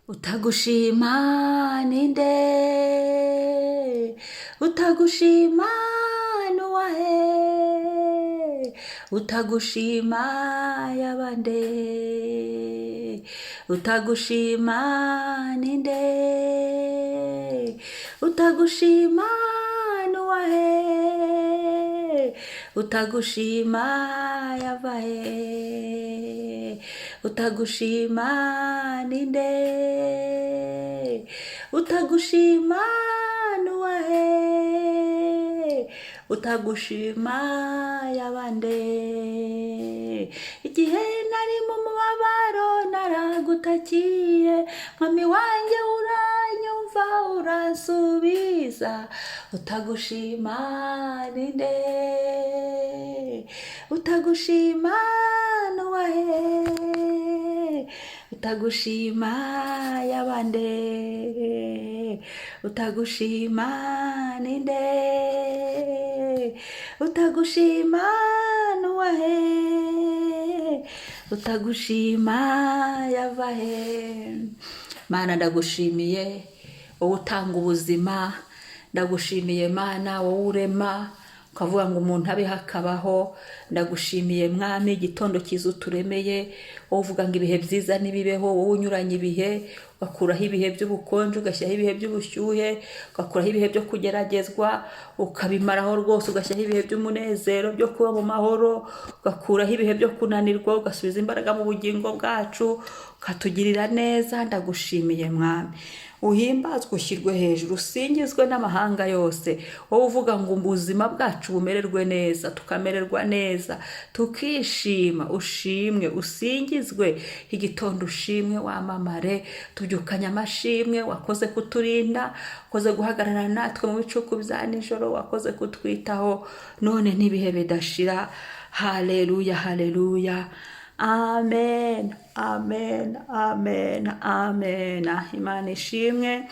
Utagushima ninde? Utagushima nuwahe? Utagushima yabande? Utagushima ninde? Utagushima nuwahe? Utagushima yavahe? Utagushima ninde? Utagushima nuwahe? Utagushima yabande? Igihe nari mu mubabaro naragutakiye, Mwami wanjye, uranyumva, uransubiza. Utagushima ninde? Utagushima nuwahe? Utagushima yabande? Utagushima ninde? Utagushima nuwahe? Utagushima yavahe? Mana, ndagushimiye wowe utanga ubuzima. Ndagushimiye Mana, wowe urema ukavuga ngo umuntu abeho akabaho. Ndagushimiye Mwami, igitondo cyiza uturemeye, wowe uvuga ngo ibihe byiza n'ibibeho, wowe unyuranye ibihe, ugakuraho ibihe by'ubukonje, ugashyiraho ibihe by'ubushyuhe, ugakuraho ibihe byo kugeragezwa ukabimaraho rwose, ugashyiraho ibihe by'umunezero byo kuba mu mahoro, ugakuraho ibihe byo kunanirwa, ugasubiza imbaraga mu bugingo bwacu, ukatugirira neza. Ndagushimiye Mwami, uhimbazwe, ushyirwe hejuru, usingizwe n'amahanga yose, wowe uvuga ngo ubuzima bwacu bumererwe neza, tukamererwa neza, tukishima. Ushimwe, usingizwe igitondo, ushimwe, wamamare. Tubyukanye amashimwe. Wakoze kuturinda, wakoze guhagarara natwe mu bicuku bya nijoro, wakoze kutwitaho none n'ibihe bidashira. Haleluya, haleluya, amen, amen, amen, amen. Imana ishimwe.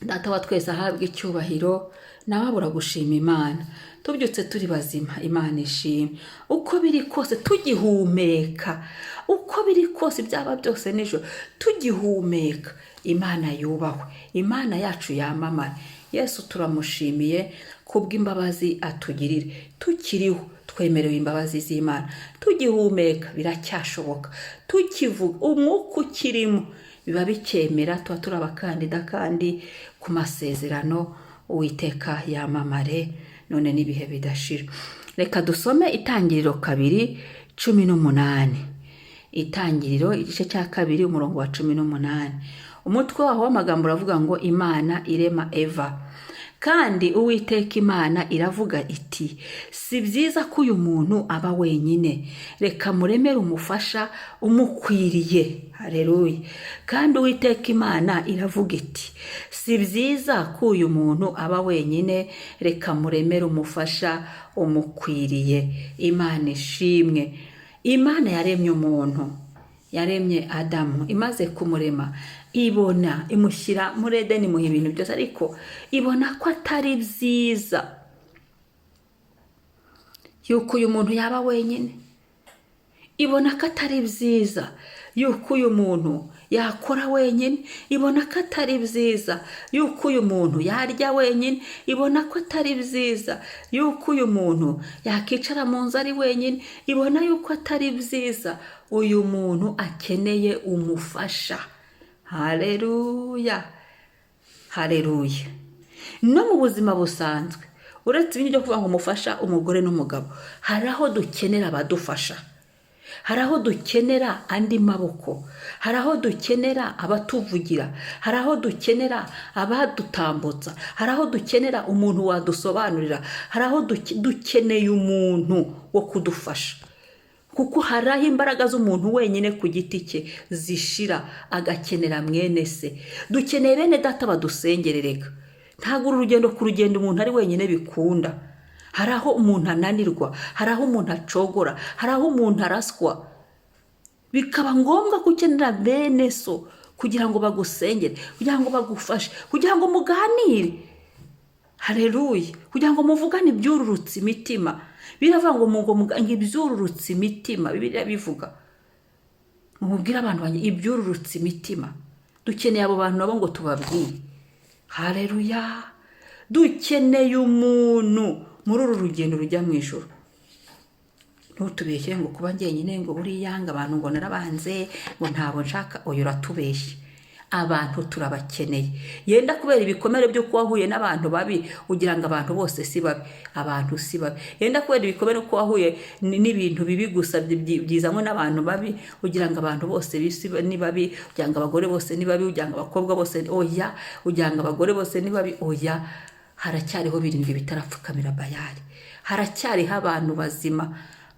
Data wa twese ahabwa icyubahiro. Nawe abura gushima Imana. Tubyutse turi bazima, Imana ishimwe. Uko biri kose tugihumeka, uko biri kose, byaba byose nijoro tugihumeka, Imana yubahwe, Imana yacu yamamare. Yesu turamushimiye kubw'imbabazi atugirira. Tukiriho twemerewe imbabazi z'Imana, tugihumeka biracyashoboka, tukivuga, umwuka ukirimo biba bicyemera, tuba turi abakandida kandi ku masezerano. Uwiteka yamamare none n'ibihe bidashira. Reka dusome Itangiriro 2:18. Itangiriro igice cya 2, umurongo wa 18. Umutwe waho w'amagambo uravuga ngo: "Imana irema Eva." Kandi Uwiteka Imana iravuga iti: "Si byiza ko uyu muntu aba wenyine, reka muremere umufasha umukwiriye." Hareruya. Kandi Uwiteka Imana iravuga iti: "Si byiza ko uyu muntu aba wenyine, reka muremere umufasha umukwiriye." Imana ishimwe. Imana yaremye umuntu, yaremye Adamu. Imaze kumurema, ibona imushyira muri Edeni, imuha ibintu byose, ariko ibona ko atari byiza yuko uyu muntu yaba wenyine. Ibona ko atari byiza yuko uyu muntu yakora wenyine. Ibona ko atari byiza yuko uyu muntu yarya wenyine. Ibona ko atari byiza yuko uyu muntu yakicara mu nzu ari wenyine. Ibona yuko atari byiza, uyu muntu akeneye umufasha. Hareruya, hareruya. No mu buzima busanzwe, uretse ibindi byo kuvuga ngo umufasha, umugore n'umugabo, hari aho dukenera abadufasha, hari aho dukenera andi maboko, hari aho dukenera abatuvugira, hari aho dukenera abadutambutsa, hari aho dukenera umuntu wadusobanurira, hari aho dukeneye umuntu wo kudufasha, kuko hari aho imbaraga z'umuntu wenyine ku giti cye zishira, agakenera mwene se. Dukeneye bene data badusengerereka. Ntabwo uru rugendo ku rugendo umuntu ari wenyine bikunda. Hari aho umuntu ananirwa, hari aho umuntu acogora, hari aho umuntu araswa, bikaba ngombwa ko ukenera bene so kugira ngo bagusengere, kugira ngo bagufashe, kugira ngo muganire. Hareruya. Kugira ngo muvugane ibyururutse imitima. Biravuga ngo ibyururutse imitima, Bibiliya bivuga. Mubwire abantu banjye ibyururutse imitima. Dukeneye abo bantu nabo ngo tubabwire. Hareruya! Dukeneye umuntu muri uru rugendo rujya mu ijoro. Ntutubeshye ngo kuba njyenyine, ngo buriya ngo abantu ngo narabanze, ngo ntabwo nshaka. Oya, uratubeshye. Abantu turabakeneye. Yenda kubera ibikomere byo kuba wahuye n'abantu babi, ugira ngo abantu bose si babi. Abantu si babi. Yenda kubera ibikomere ko wahuye n'ibintu bibi gusa byizanywe n'abantu babi, ugira ngo abantu bose b'isi ni babi, ugira ngo abagore bose ni babi, ugira ngo abakobwa bose, oya, ugira ngo abagore bose ni babi. Oya, haracyariho birindwi bitarapfukamira Bayari. Haracyariho abantu bazima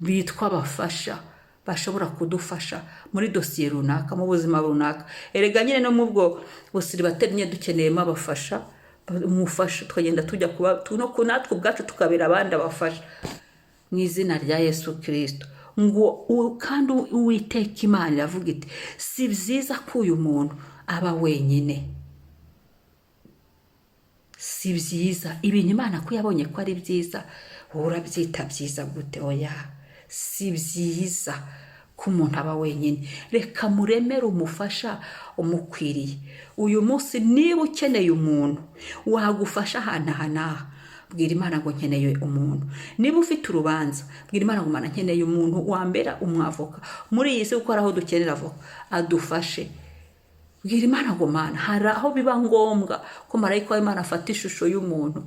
bitwa abafasha, bashobora kudufasha muri dosiye runaka, mu buzima runaka. Erega nyine no mu bwo busiribateri nyine dukeneyemo abafasha, umufasha, tukagenda tujya kuba no natwe ubwacu tukabera abandi abafasha, mu izina rya Yesu Kirisito. Ngo kandi Uwiteka Imana iravuga iti: "Si byiza ko uyu muntu aba wenyine." Si byiza. Ibintu Imana ko yabonye ko ari byiza, wowe urabyita byiza gute? Oya, si byiza ko umuntu aba wenyine, reka muremere umufasha umukwiriye. Uyu munsi niba ukeneye umuntu wagufasha ahantu aha n'aha, bwira Imana ngo: "Nkeneye umuntu." Niba ufite urubanza, bwira Imana ngo: "Mana, nkeneye umuntu wambera umwavoka muri iyi si," kuko hari aho dukenera avoka adufashe. Bwira Imana ngo: "Mana, hari aho biba ngombwa ko marayika w'Imana afata ishusho y'umuntu,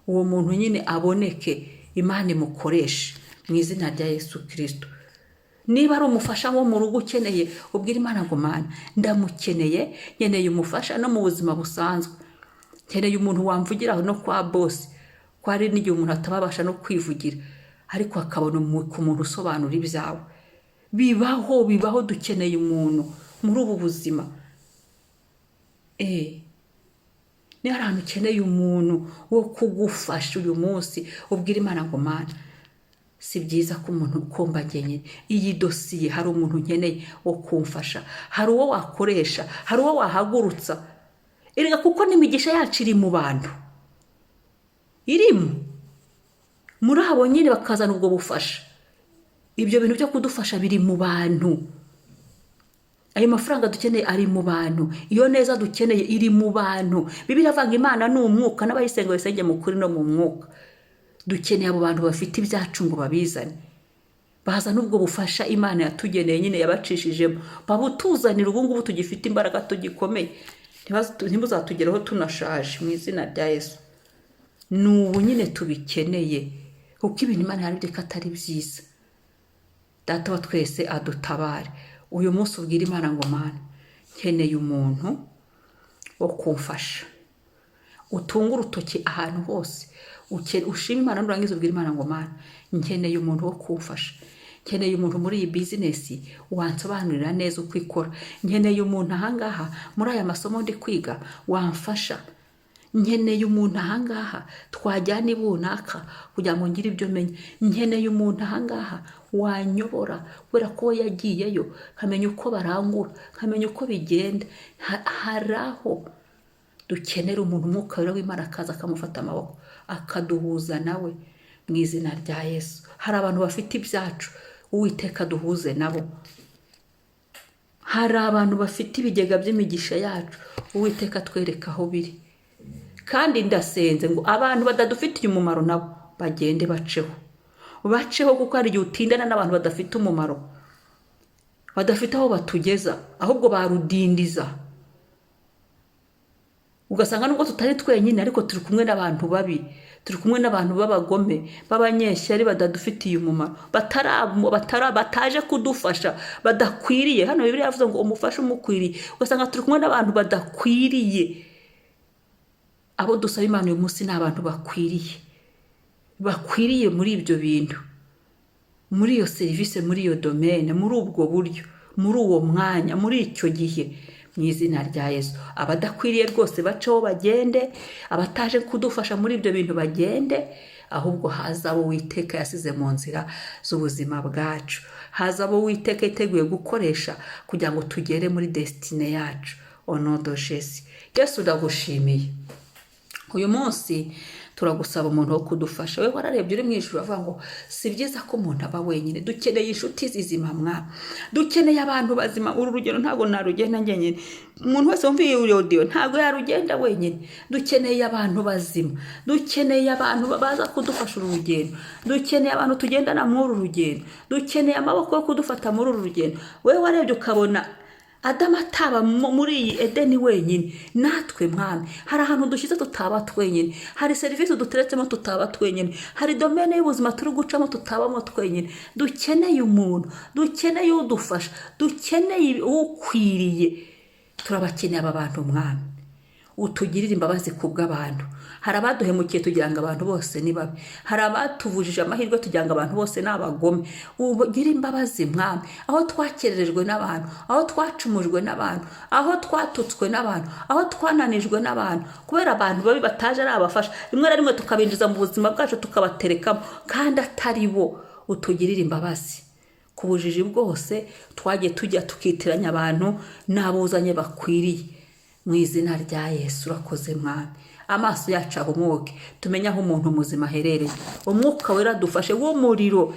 uwo muntu nyine aboneke, Imana imukoreshe," mu izina rya Yesu Kirisito. Niba ari umufasha wo mu rugo ukeneye, ubwira Imana ngo: "Mana, ndamukeneye, nkeneye umufasha no mu buzima busanzwe, nkeneye umuntu wamvugira no kwa bosi," ko hari n'igihe umuntu atababasha no kwivugira, ariko akabona ku muntu usobanura ibyawe. Bibaho, bibaho. Dukeneye umuntu muri ubu buzima. Niba hari ahantu ukeneye umuntu wo kugufasha uyu munsi, ubwira Imana ngo: "Mana, si byiza ko umuntu kumba njyenyine iyi dosiye, hari umuntu nkeneye wo kumfasha, hari uwo wakoresha, hari uwo wahagurutsa." Erega kuko n'imigisha yacu iri mu bantu, irimo muri abo nyine bakazana ubwo bufasha. Ibyo bintu byo kudufasha biri mu bantu. Ayo mafaranga dukeneye ari mu bantu. Iyo neza dukeneye iri mu bantu. Bibiliya iravuga ngo Imana ni umwuka, n'abayisenga bayisenge mu kuri no mu mwuka. Dukeneye abo bantu bafite ibyacu ngo babizane, bazane ubwo bufasha Imana yatugeneye nyine, yabacishijemo, babutuzanira ubu ngubu tugifite imbaraga, tugikomeye. Ntibuzatugereho tunashaje, mu izina rya Yesu. Ni ubu nyine tubikeneye, kuko ibintu Imana yarebye ko atari byiza. Data wa twese adutabare. Uyu munsi ubwira Imana ngo: "Mana, nkeneye umuntu wo kumfasha." Utunge urutoki ahantu hose, ushime Imana. Nurangiza ubwira Imana ngo: "Mana, nkeneye umuntu wo kumfasha, nkeneye umuntu muri iyi bizinesi wansobanurira neza uko ikora, nkeneye umuntu ahangaha muri aya masomo ndi kwiga wamfasha, nkeneye umuntu ahangaha twajyana ibunaka kugira ngo ngire ibyo menya, nkeneye umuntu ahangaha wanyobora kubera ko we yagiyeyo, nkamenya uko barangura, nkamenya uko bigenda." Hari aho dukenera umuntu, Umwuka Wera w'Imana akaza akamufata amaboko, akaduhuza nawe, mu izina rya Yesu. Hari abantu bafite ibyacu, Uwiteka duhuze nabo. Hari abantu bafite ibigega by'imigisha yacu, Uwiteka atwereka aho biri. Kandi ndasenze ngo abantu batadufitiye umumaro nabo bagende, baceho, baceho, kuko hari igihe utindana n'abantu badafite umumaro, badafite aho batugeza, ahubwo barudindiza. Ugasanga nubwo tutari twenyine, ariko turi kumwe n'abantu babi, turi kumwe n'abantu b'abagome, b'abanyeshyari, badadufitiye umumaro, bataje kudufasha, badakwiriye. Hano Bibiliya yavuze ngo umufashe umukwiriye. Ugasanga turi kumwe n'abantu badakwiriye. Abo dusaba Imana uyu munsi ni abantu bakwiriye, bakwiriye muri ibyo bintu, muri iyo serivisi, muri iyo domaine, muri ubwo buryo, muri uwo mwanya, muri icyo gihe, mu izina rya Yesu. Abadakwiriye rwose baceho bagende, abataje kudufasha muri ibyo bintu bagende, ahubwo haza abo Uwiteka yasize mu nzira z'ubuzima bwacu, haza abo Uwiteka yiteguye gukoresha kugira ngo tugere muri destinée yacu. Au nom de Jésus. Yesu, ndagushimiye. Uyu munsi Turagusaba umuntu wo kudufasha. We wararebye uri mu ijuru, avuga ngo si byiza ko umuntu aba wenyine. Dukeneye inshuti zizima, mwami. Dukeneye abantu bazima. Uru rugendo ntabwo narugenda njyenyine. Umuntu wese wumva iyi audio ntabwo yarugenda wenyine. Dukeneye abantu bazima, dukeneye abantu baza kudufasha uru rugendo, dukeneye abantu tugendana muri uru rugendo, dukeneye amaboko yo kudufata muri uru rugendo. Wowe warebye ukabona Adamu ataba muri iyi Edeni wenyine, natwe mwami, hari ahantu dushyize tutaba twenyine, hari serivisi duteretsemo tutaba twenyine, hari domaine y'ubuzima turi gucamo tutabamo twenyine. Dukeneye umuntu, dukeneye udufasha, dukeneye ukwiriye. Turabakeneye aba bantu, mwami. Utugirire imbabazi ku bw'abantu. Hari abaduhemukiye tugira ngo abantu bose ni babi, hari abatuvujije amahirwe tugira ngo abantu bose ni abagome. Ugire imbabazi, mwami, aho twakererejwe n'abantu, aho twacumujwe n'abantu, aho twatutswe n'abantu, aho twananijwe n'abantu, kubera abantu babi bataje ari abafasha, rimwe na rimwe tukabinjiza mu buzima bwacu, tukabaterekamo kandi atari bo. Utugirire imbabazi ku bujiji bwose twagiye tujya tukitiranya abantu n'abuzanye bakwiriye, mu izina rya Yesu. Urakoze, mwami. Amaso yacu ahumuke, tumenye aho umuntu muzima aherereye. Umwuka Wera dufashe w'umuriro,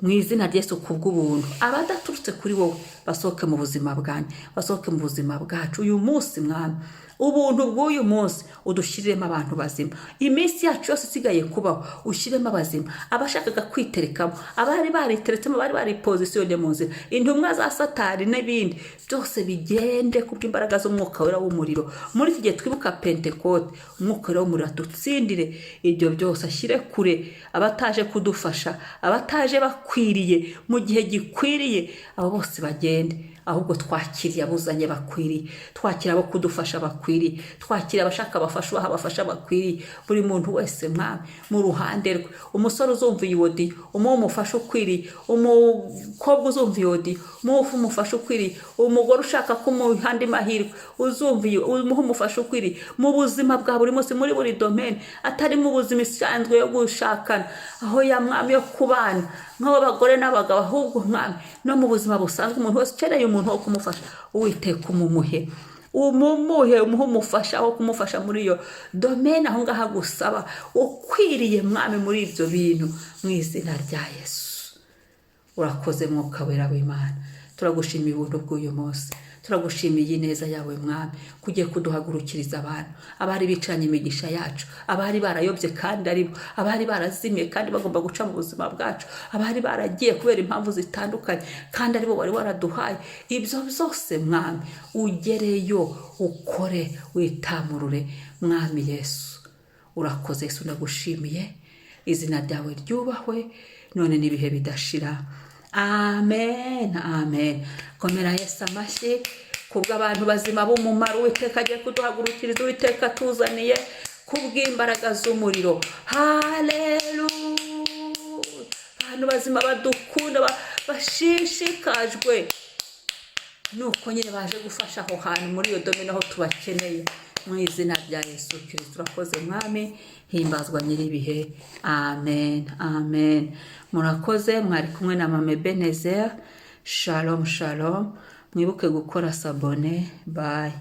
mu izina rya Yesu, kubw'ubuntu, abadaturutse kuri wowe basohoke mu buzima bwanjye, basohoke mu buzima bwacu uyu munsi. Mwami, ubuntu bw'uyu munsi udushyiriremo abantu bazima. Iminsi yacu yose isigaye kubaho, ushyiremo abazima. Abashakaga kwiterekamo, abari bariteretsemo, abari baripozisiyone mu nzira, intumwa za Satani n'ibindi byose bigende kubw'imbaraga z'Umwuka Wera w'umuriro. Muri iki gihe twibuka Pentekote, Umwuka Wera w'umuriro adutsindire ibyo byose, ashyire kure abataje kudufasha, abataje bakwiriye mu gihe gikwiriye. Abo bose bagende, ahubwo twakiriye abuzanye bakwiriye, twakira abo kudufasha bakwiriye, twakira abashaka abafasha, ubaha abafasha bakwiriye. Buri muntu wese, mwami, mu ruhande rwe. Umusore uzumva iyi audio, umuhe umufasha ukwiriye. Umukobwa uzumva iyi audio, umuhe umufasha ukwiriye. Umugore ushaka ko umuha andi mahirwe, uzumva iyi, umuhe umufasha ukwiriye mu buzima bwa buri munsi, muri buri domaine, atari mu buzima isanzwe yo gushakana, aho ya mwami, yo kubana nk'abagore n'abagabo, ahubwo mwami, no mu buzima busanzwe. Umuntu wese ukeneye umuntu wo kumufasha, Uwiteka, umumuhe, umumuhe, umuhe umufasha wo kumufasha muri iyo domaine aho ngaho agusaba, ukwiriye, mwami, muri ibyo bintu, mu izina rya Yesu. Urakoze, Mwuka Wera w'Imana. Turagushimiye ubuntu bw'uyu munsi, turagushimiye ineza yawe, mwami, kugiye kuduhagurukiriza abantu abari bicaranye imigisha yacu, abari barayobye kandi ari bo, abari barazimiye kandi bagomba guca mu buzima bwacu, abari baragiye kubera impamvu zitandukanye kandi aribo wari waraduhaye. Ibyo byose, mwami, ugereyo, ukore, witamurure, mwami Yesu. Urakoze, Yesu, ndagushimiye. Izina ryawe ryubahwe none n'ibihe bidashira. Amen, amen. Komera Yesu amashyi kubw'abantu bazima b'umumaro Uwiteka agiye kuduhagurukiriza, Uwiteka atuzaniye kubw'imbaraga z'umuriro. Haleluya! Abantu bazima badukunda, bashishikajwe nuko nyine baje gufasha aho hantu muri iyo domaine aho tubakeneye, mu izina rya Yesu Kirisito. Urakoze, mwami. Himbazwa nyir'ibihe. Amen, amen. Murakoze. Mwari kumwe na Mame Benezer. Shalom, shalom. Mwibuke gukora s'abonner. Bye.